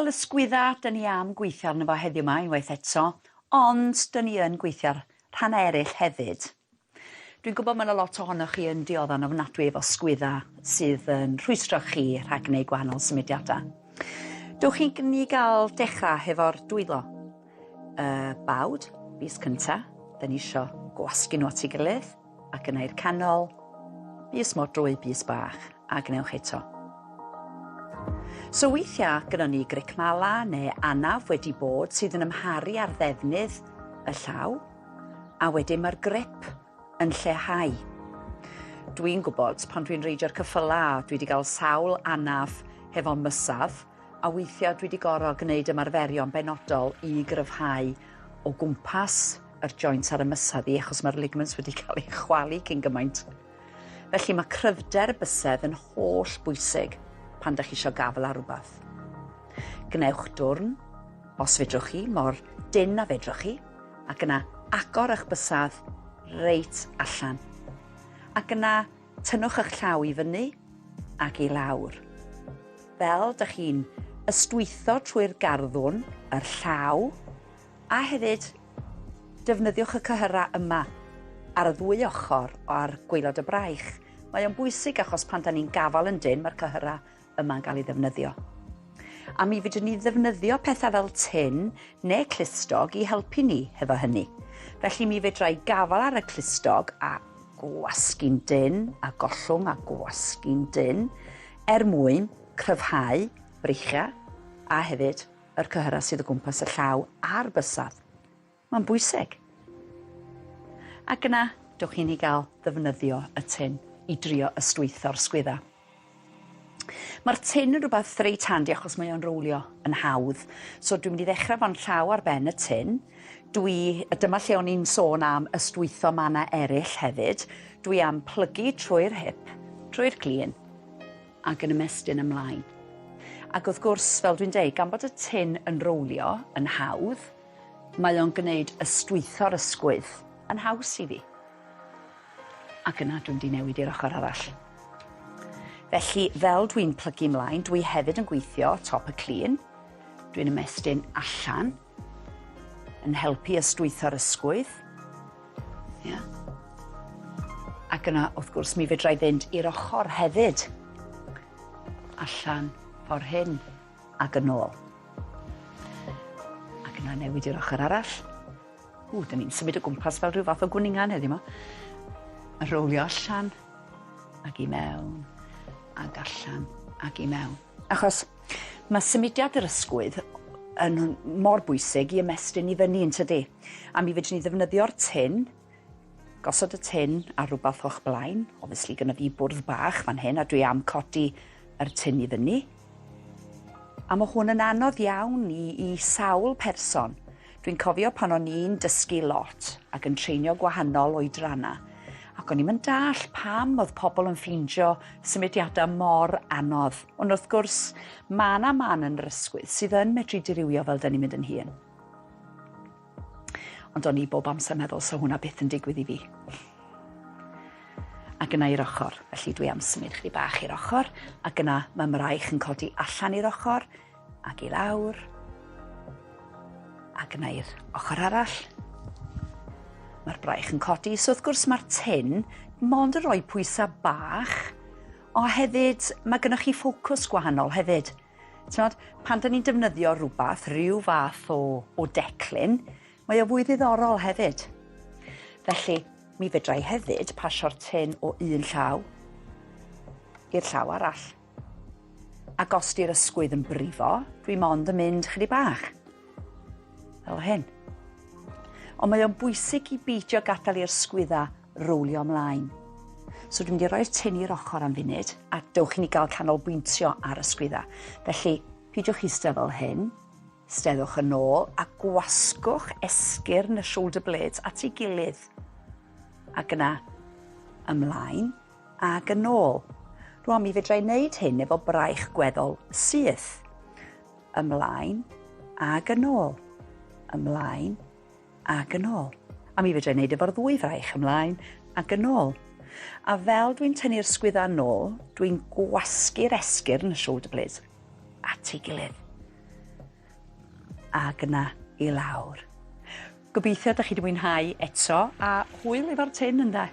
Wel, y sgwydda, dyn ni am gweithio arno fo heddiw 'ma unwaith eto, ond dyn ni yn gweithio ar rhannau eraill hefyd. Dwi'n gwybod mae 'na lot ohonoch chi yn diodda'n ofnadwy efo sgwydda sydd yn rhwystro chi rhag gwneud gwahanol symudiadau. Dewch i ni gael dechrau hefo'r dwylo. Y bawd, bys cynta, dyn ni isio gwasgu nhw at ei gilydd, ac yna i'r canol, bys modrwy, bys bach, a gwnewch eto. So weithiau gyda ni gricmala neu anaf wedi bod sydd yn amharu ar ddefnydd y llaw, a wedyn mae'r grip yn lleihau. Dwi'n gwybod pan dwi'n reidio'r ceffyla, dwi wedi cael sawl anaf hefo mysaf, a weithiau dwi wedi gorfod gwneud ymarferion benodol i gryfhau o gwmpas yr joint ar y mysedd i, achos mae'r ligaments wedi cael eu chwalu cyn gymaint. Felly mae cryfder y bysedd yn holl bwysig pan da chi eisiau gafel ar rhywbeth. Gwnewch dwrn, os fedrwch chi, mor dynn a fedrwch chi, ac yna agor eich bysedd reit allan. Ac yna tynnwch eich llaw i fyny ac i lawr. Fel dych chi'n ystwytho trwy'r garddwn, yr llaw, a hefyd defnyddiwch y cyhyrau yma ar y ddwy ochr ar gwaelod y braich. Mae o'n bwysig achos pan da ni'n gafael yn dynn, mae'r cyhyrau yma'n cael ei ddefnyddio. A mi fedrwn ni ddefnyddio pethau fel tin neu clustog i helpu ni hefo hynny. Felly mi fedra i gafael ar y clustog a gwasgu'n dynn a gollwng a gwasgu'n dynn er mwyn cryfhau breichiau a hefyd yr cyhyrau sydd o gwmpas y llaw a'r bysedd. Mae'n bwysig. Ac yna, dewch i ni gael ddefnyddio y tin i drio ystwytho'r sgwydda. Mae'r tin yn rhywbeth reit handi achos mae o'n rowlio yn hawdd. So dwi'n mynd i ddechrau fo'n llaw ar ben y tin. Dwi, a dyma lle o'n i'n sôn am ystwytho mannau eraill hefyd. Dwi am plygu trwy'r hip, trwy'r glin, ac yn ymestyn ymlaen. Ac wrth gwrs, fel dwi'n deud, gan bod y tin yn rowlio yn hawdd, mae o'n gwneud ystwytho'r ysgwydd yn haws i fi. Ac yna dwi'n mynd i newid i'r ochr arall. Felly, fel dwi'n plygu ymlaen, dwi hefyd yn gweithio top y clun. Dwi'n ymestyn allan, yn helpu ystwytho'r ysgwydd. Yeah. Ac yna, wrth gwrs, mi fedra i fynd i'r ochr hefyd. Allan ffordd hyn ac yn ôl. Ac yna newid i'r ochr arall. Ww, dyn ni'n symud o gwmpas fel rhyw fath o gwningan heddiw 'ma. A rowlio allan ac i mewn ac allan ac i mewn. Achos mae symudiad yr ysgwydd yn mor bwysig i ymestyn i fyny yn tydi. A mi fedrwn ni ddefnyddio'r tin, gosod y tin ar rhywbeth o'ch blaen. Obviously gyda fi bwrdd bach fan hyn a dwi am codi yr tin i fyny. A mae hwn yn anodd iawn i sawl person. Dwi'n cofio pan o'n i'n dysgu lot ac yn treinio gwahanol oedrannau, ac o'n i'm yn dallt pam oedd pobl yn ffeindio symudiadau mor anodd. Ond wrth gwrs, mae 'na man yn yr ysgwydd sydd yn medru dirywio fel 'dan ni'n mynd yn hŷn. Ond o'n i bob amser meddwl 'sa hwnna byth yn digwydd i fi. Ac yna i'r ochr. Felly dwi am symud chydig bach i'r ochr, ac yna mae mraich yn codi allan i'r ochr, ac i lawr, ac yna i'r ochr arall. Mae'r braich yn codi, so wrth gwrs mae'r tin mond yn rhoi pwysau bach, o hefyd mae gennych chi ffocws gwahanol hefyd. T'mod, pan 'dan ni'n defnyddio rhywbeth, rhyw fath o declyn, mae o fwy ddiddorol hefyd. Felly, mi fedra i hefyd pasio'r tin o un llaw i'r llaw arall. Ac os 'di'r ysgwydd yn brifo, dwi mond yn mynd chydig bach. Fel hyn. Ond mae o'n bwysig i beidio gadael i'r sgwydda rowlio ymlaen. So dwi'n mynd i roi'r tin i'r ochr am funud a dewch i ni gael canolbwyntio ar y sgwydda. Felly, peidiwch eistedd fel hyn, steddwch yn ôl a gwasgwch esgyrn y shoulder blades at ei gilydd. Ac yna ymlaen ac yn ôl. Rwan mi fedra i wneud hyn efo braich gweddol syth. Ymlaen ac yn ôl. Ymlaen ac yn ôl. A mi fedra i wneud efo'r ddwy fraich, ymlaen ac yn ôl. A fel dwi'n tynnu'r sgwydda nôl, dwi'n gwasgu'r esgyrn, y shoulder blades, at ei gilydd. Ac yna i lawr. Gobeithio ydych chi wedi mwynhau eto, a hwyl efo'r tin ynde?